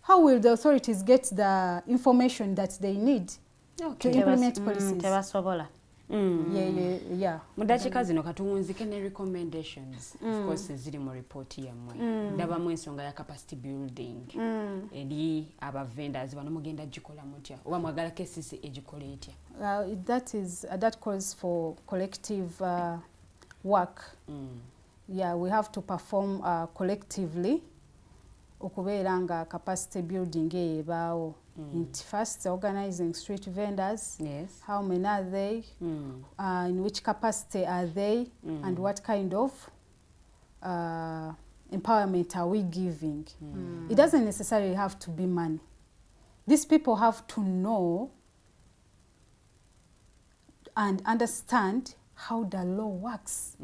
how will the authorities get the information that they need to implement policies? Tebasobola. Yeah. Mu dakiika zino katuwunzike ne recommendations, of course eziri mu ripooti yammwe. Ndabamu ensonga ya capacity building eri abavendors bano. Mugenda gikola mutya oba mwagala KCC egikola etya? That calls for collective work. Yeah, we have to perform collectively okubeera nga capacity building eyo ebaawo, nti first organizing street vendors, how many are they, in which capacity are they, and what kind of empowerment are we giving. It doesn't necessarily have to be money. These people have to know and understand how the law works,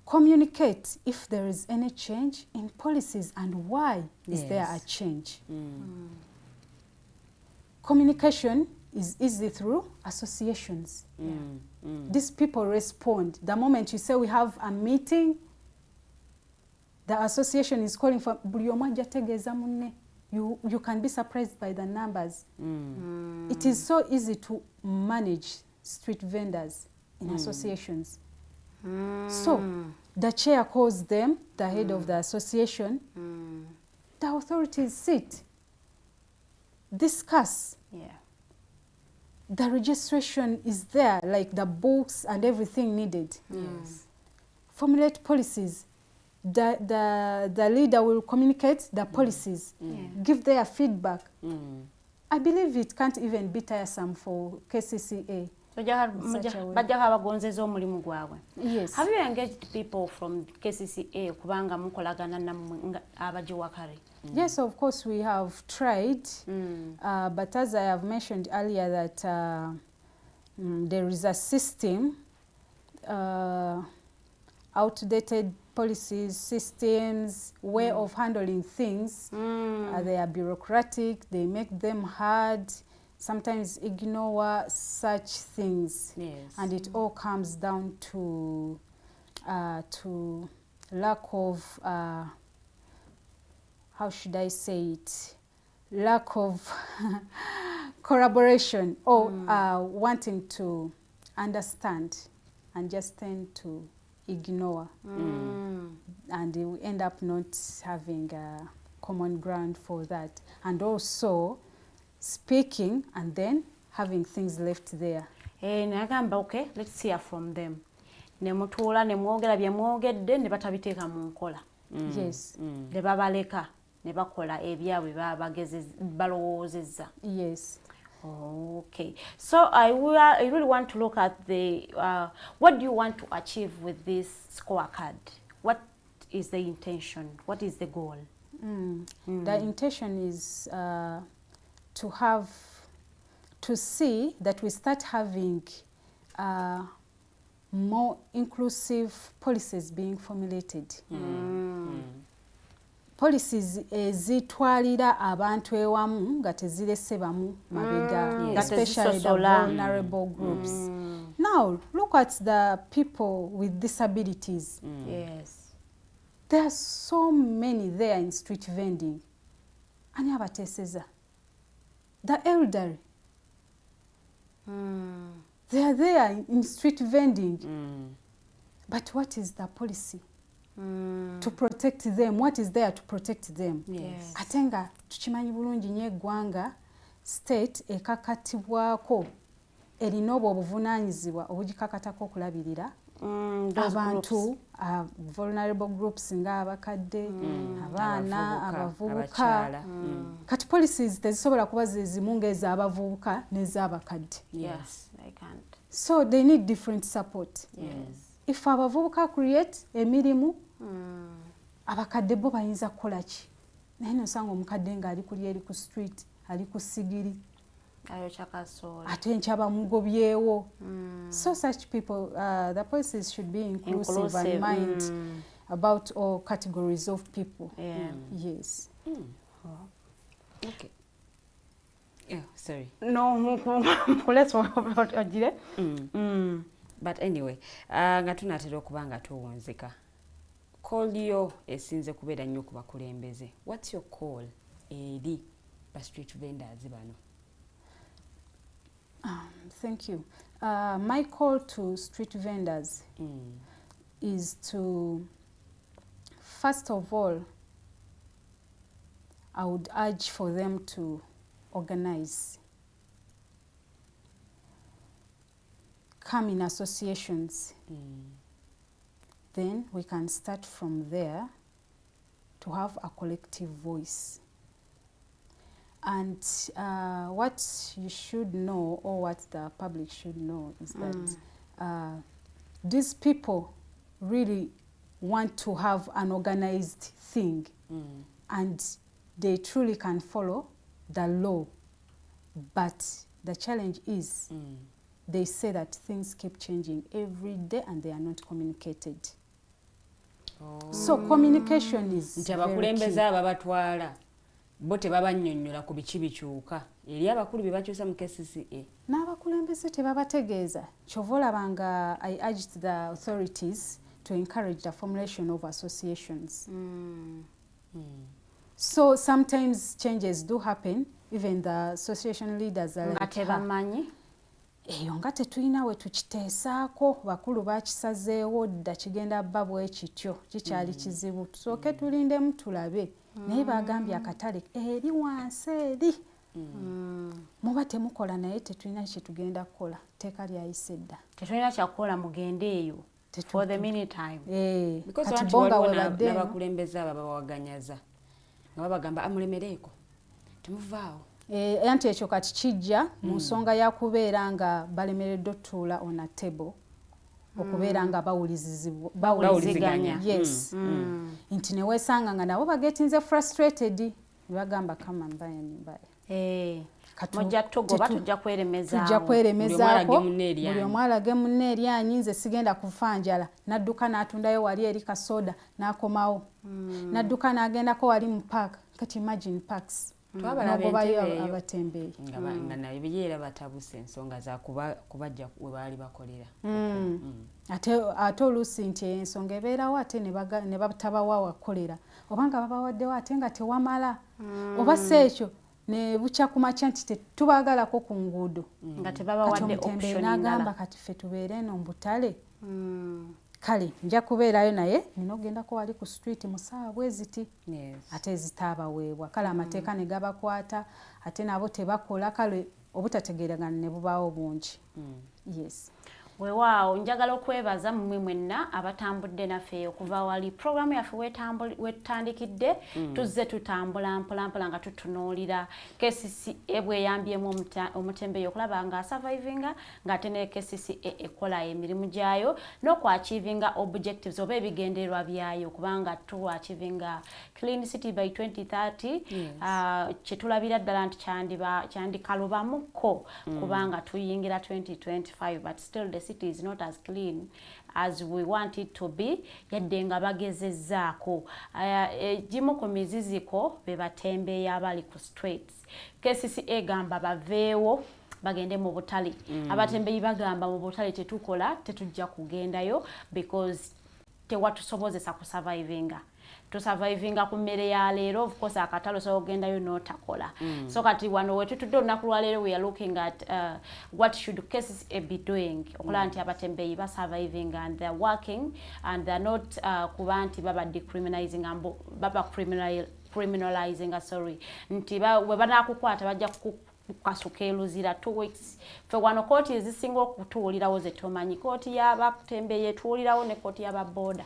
communicate if there is any change in policies and why is there a change. Communication is easy through associations. These people respond. The moment you say we have a meeting, the association is calling for buli omu ajja tegeeza munne. You can be surprised by the numbers. It is so easy to manage street vendors in associations. So The chair calls them, the head of the association. The authorities sit, discuss. The registration is there, like the books and everything needed. Formulate policies. The leader will communicate the policies, give their feedback. I believe it can't even be tiresome for KCCA. In such a way. Bajjako abagonzeza omulimu gwabwe. Yes. Have you engaged people from KCCA, kubanga mukolagana nammwe nga abagiwakare? Yes, of course we have tried, but as I have mentioned earlier that there is a system, outdated policies, systems, way of handling things. They are bureaucratic, they make them hard, sometimes ignore such things. And it all comes down to lack of, how should I say it, lack of collaboration or wanting to understand and just tend to ignore. And we end up not having a common ground for that. And also speaking and then having things left there. Nagamba, okay, let's hear from them. Ne mutuula ne mwogera bye mwogedde ne batabiteeka mu nkola. Yes. Ne babaleka ne bakola ebyabwe baba balowoozezza. Yes. Okay. So I really want to look at the, what do you want to achieve with this scorecard? What is the intention? What is the goal? The intention is to see that we start having more inclusive policies being formulated. Policies ezitwalira abantu ewamu nga tezirese bamu mabega, Nga especially the tezisosola. Vulnerable groups. Now, look at the people with disabilities. There are so many there in street vending. Ani abateeseza? The elderly. They are there in street vending. But what is the policy to protect them? What is there to protect them? Yes. Ate nga tukimanyi bulungi nnyo eggwanga state ekakatibwako erina obwo obuvunaanyizibwa obugikakatako okulabirira Those abantu groups. Vulnerable groups ng'abakadde, abaana, abavubuka, abavubuka. Abakyala. Kati policies tezisobola kuba zezimu ng'ez'abavubuka n'ez'abakadde. Yes, they can't. So they need different support. If abavubuka create emirimu, abakadde bo bayinza kukola ki? Naye nosanga omukadde ng'ali kuli eri ku street, ali ku sigiri, ayokya kasooli, ate enkya bamugobyewo. So such people, the policies should be inclusive, Inclusive, and mind about all categories of people. Yes. Okay. Oh, sorry. No, kulesa ogire. But anyway, nga tunaatera okuba nga tuwunzika, call yo esinze kubeera nnyo ku bakulembeze. What's your call eri ba street vendors bano? Thank you. My call to street vendors is to, first of all, I would urge for them to organize, come in associations. Then we can start from there to have a collective voice. And what you should know, or what the public should know, is that these people really want to have an organized thing and they truly can follow the law. But the challenge is they say that things keep changing every day and they are not communicated. So communication is nti very abakulembeze key. Ababatwala bo tebabannyonnyola ku biki bikyuka eri abakulu bye bakyusa mu KCCA. N'abakulembeze tebabategeeza. Kyova olaba nga I urged the authorities to encourage the formulation of associations. So sometimes changes do happen, even the association leaders are nga like, "Ha, tebamanyi. Eyo nga tetulina we tukiteesaako, bakulu bakisazeewo dda, kigenda bba bwe kityo, kikyali kizibu, tusooke tulindemu tulabe. Naye bagambye akatale eri wansi eri muba temukola, naye tetulina kyetugenda kukola, tteeka lyayise dda. Tetulina kyakukola, mugende eyo for the meantime. Eh, because kati anti bo nga waliwo webadde eno. n'abakulembeze abo abawaganyaza nga babagamba amulemereeko, temuvaawo. Eh, anti ekyo kati kijja mu nsonga ya kubeera nga balemereddwa otutuula on a table, okubeera nga bawuliziganya. Yes, nti neweesanga nga nabo bagetinze frustrated ne bagamba kama mbaya ni mbaya. Eh, mujja tugoba, tujja kweremezaawo. Tujja kweremezaako. Buli omu alage munne eryanyi. Buli omu alage munne eryanyi, nze sigenda kufa njala. N'adduka n'atundayo wali eri kasoda n'akomawo, n'adduka n'agendako wali mu park. Kati imagine parks, Twabalaba n'ogobayo entebe eyo. abatembeeyi. Nga naye era batabuse ensonga za kubajja we baali bakolera. Ate oluusi nti ensonga ebeerawo, ate ne batabawa wakolera, oba nga babawaddewo ate nga tewamala, oba si ekyo ne bukya ku makya nti tetubaagalako ku nguudo. Nga Kati tebabawadde omutembeeyi option n'agamba endala. Kati ffe tubeere eno mu butale, kale nja kubeerayo, naye nina okugendako wali ku street mu ssaawa bwe ziti. Ate ezitaabaweebwa, kale amateeka ne gabakwata, ate nabo tebakola, kale obutategeeragana ne bubaawo bungi, yes. Weewaawo, njagala okwebaza mmwe mwenna abatambudde naffe okuva wali programu yaffe wetutandikidde. Tuzze tutambula mpolampola nga tutunuulira KCCA bweyambyemu omutembeeyi okulaba nga asurvivinga, ng'ate ne KCCA ekola emirimu gyayo n'okuachievinga objectives oba ebigendererwa byayo, kubanga tuachievinga clean city by 2030. Kyetulabira ddala nti kyandikalubamuko kubanga tuyingira 2025, but still the city is not as clean as we want it to be, yadde nga bagezezzaako. Egimu ku miziziko be batembeeyi abali ku streets. KCCA egamba baveewo bagende mu butale. Abatembeeyi bagamba mu butale tetukola, tetujja kugendayo because tewatusobozesa kusurvivinga, tusurvivinga ku mmere ya leero. Of course akatale osobola okugendayo n'otakola. So kati wano wetutudde olunaku lwaleero, we are looking at what should KCCA be doing okulaba nti abatembeeyi basurviving and they're working and they're not kuba nti baba decriminalizing, baba criminalizing, sorry, nti bwe banaakukwata bajja kukasuka eruzira 2 weeks. Ffe wano kooti ezisinga okutuwulirawo zetumanyi, kooti y'abatembeeyi etuwulirawo ne kooti y'ababoda,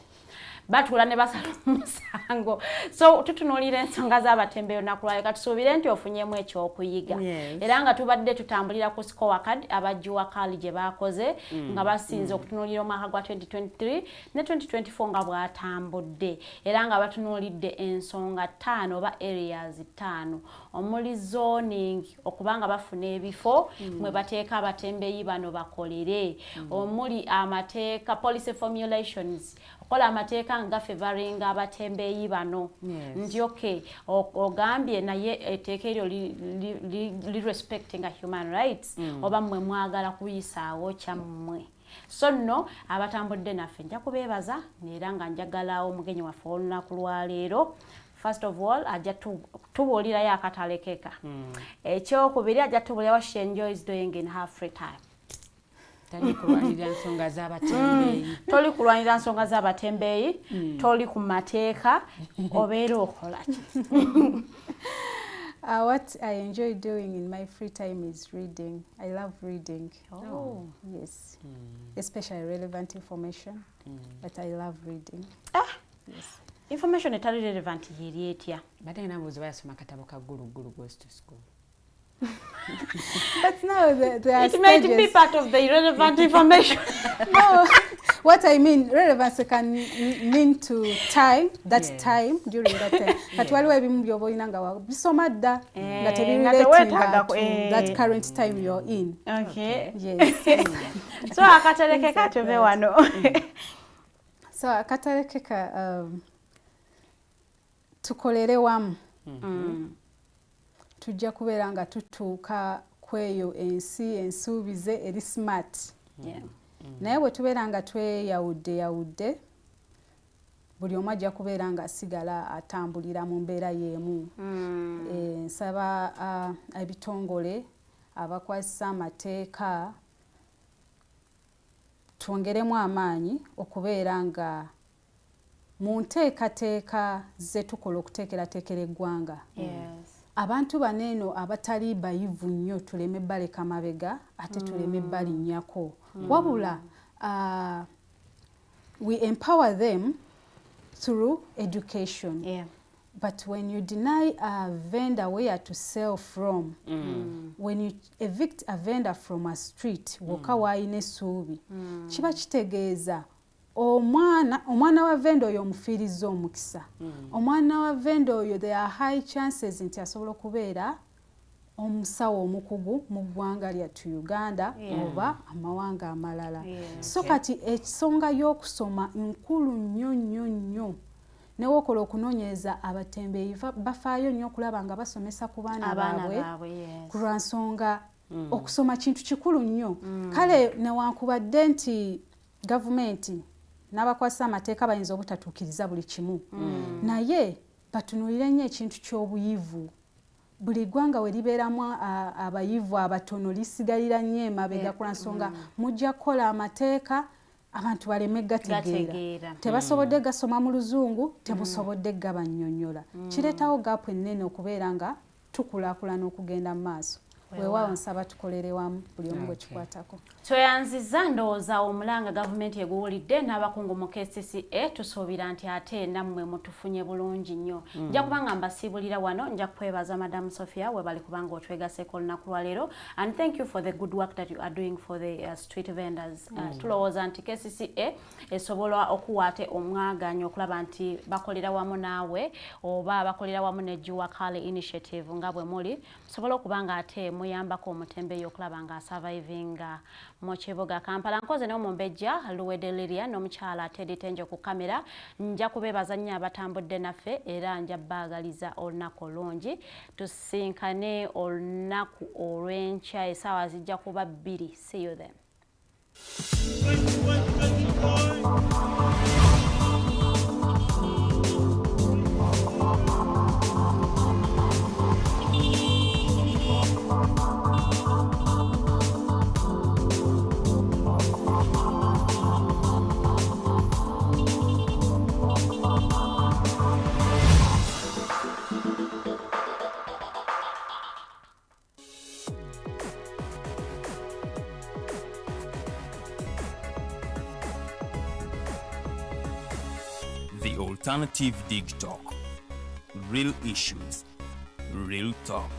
batuula ne basala omusango. So tutunuulira ensonga z'abatembeeyi olunaku lwayo. Katusuubire nti ofunyemu ekyokuyiga. Era nga tubadde tutambulira ku scorecard aba Jua Kali gye baakoze, nga basinze okutunuulira omwaka gwa 2023 ne 2024 nga bw'atambudde, era nga batunuulidde ensonga ttaano oba areas ttaano, omuli zoning, okuba nga bafuna ebifo mwe bateeka abatembeeyi bano bakolere, omuli amateeka, policy formulations, okukola amateeka nga gafavoringa abatembeeyi bano, nti okay, ogambye naye etteeka eryo li respectinga human rights, oba mmwe mwagala kuyisaawo kyammwe. So nno abatambudde naffe nja kubeebaza, era nga njagala omugenyi waffe olunaku lwaleero, first of all ajja tubuulirayo akatalekeka. Ekyokubiri, ajja tubuulira what she enjoys doing in her free time. Tali kulwanirira nsonga z'abatembeeyi. Toli kulwanira nsonga z'abatembeeyi, toli ku mateeka, obeera okola ki? What I enjoy doing in my free time is reading. I love reading. Oh. Yes. Especially relevant information. But I love reading. Ah, Yes. information etali relevant yeri etya? Badde nga bayasoma akatabo ka Gulu Gulu Goes to School. But now there are It might be stages. part of the irrelevant information. No, what I mean, relevance can mean to time, that time, during that time. Kati waliwo ebimu by'oba olina nga bisoma dda nga Eh, nga tebirelatinga teweetaaga to that current time you're in. Okay. Yes. So akatalekeka, tuve wano. So akatalekeka, tukolere wamu, tujja kubeera nga tutuuka kweyo ensi ensuubize eri smart. Naye bwe tubeera nga tweyawudde yawudde, buli omu ajja kubeera nga asigala atambulira mu mbeera y'emu. Nsaba ebitongole abakwasisa amateeka. Twongeremu amaanyi okubeera nga mu nteekateeka ze tukola okuteekerateekera eggwanga, abantu bano eno abatali bayivu nnyo tuleme baleka mabega, ate tuleme balinnyako, wabula we empower them through education. But when you deny a vendor where to sell from, when you evict a vendor from a street, wokka waayina essuubi, kiba kitegeeza omwana wa vendor oyo omufiirizza omukisa. Omwana wa vendor oyo, there are high chances nti asobola okubeera omusawo omukugu mu ggwanga lyattu Uganda oba amawanga amalala. So kati ensonga y'okusoma nkulu nnyo nnyo nnyo. Newokola okunoonyereza, abatembeeyi bafaayo nnyo okulaba nga basomesa ku baana baabwe, ku lwa nsonga okusoma kintu kikulu nnyo. Kale newankubadde nti gavumenti n'abakwasa amateeka bayinza obutatuukiriza buli kimu, naye batunuulire nnyo ekintu ky'obuyivu. Buli ggwanga we libeeramu abayivu abatono lisigalira nnyo emabega, ku lwa nsonga mujja kukola amateeka abantu baleme gategeera. Tebasobodde gasoma mu Luzungu, temusobodde gabannyonnyola, kireetawo gap ennene okubeera nga tukulaakulana okugenda mu maaso. Weewaawo, nsaba tukolere wamu buli omu gwe kikwatako. Tweyanziza. Ndowooza omulanga gavumenti eguwulidde n'abakungu mu KCCA. Tusuubira nti ate nammwe mutufunye bulungi nnyo. Nja kubanga mbasiibulira wano. Nja kwebaza Madam Sophia, webali kubanga otwegaseeko olunaku lwaleero, and thank you for the good work that you are doing for the street vendors. Tulowooza nti KCCA esobola okuwa ate omwaganya okulaba nti bakolera wamu naawe oba bakolera wamu ne Jua Kali Initiative, nga bwe muli musobole okuba nga ate muyambako omutembeeyi okulaba nga asurvivinga mu kibuga Kampala. Nkoze n'omumbejja Luwede Liria n'omukyala Teddy Tenjo ku kamera. Nja kubeebaza nnyo abatambudde naffe, era nja baagaliza olunaku olungi. Tusinkane olunaku olw'enkya, essaawa zijja kuba 2. See you then. The Alternative Dig Talk. Real issues, real talk.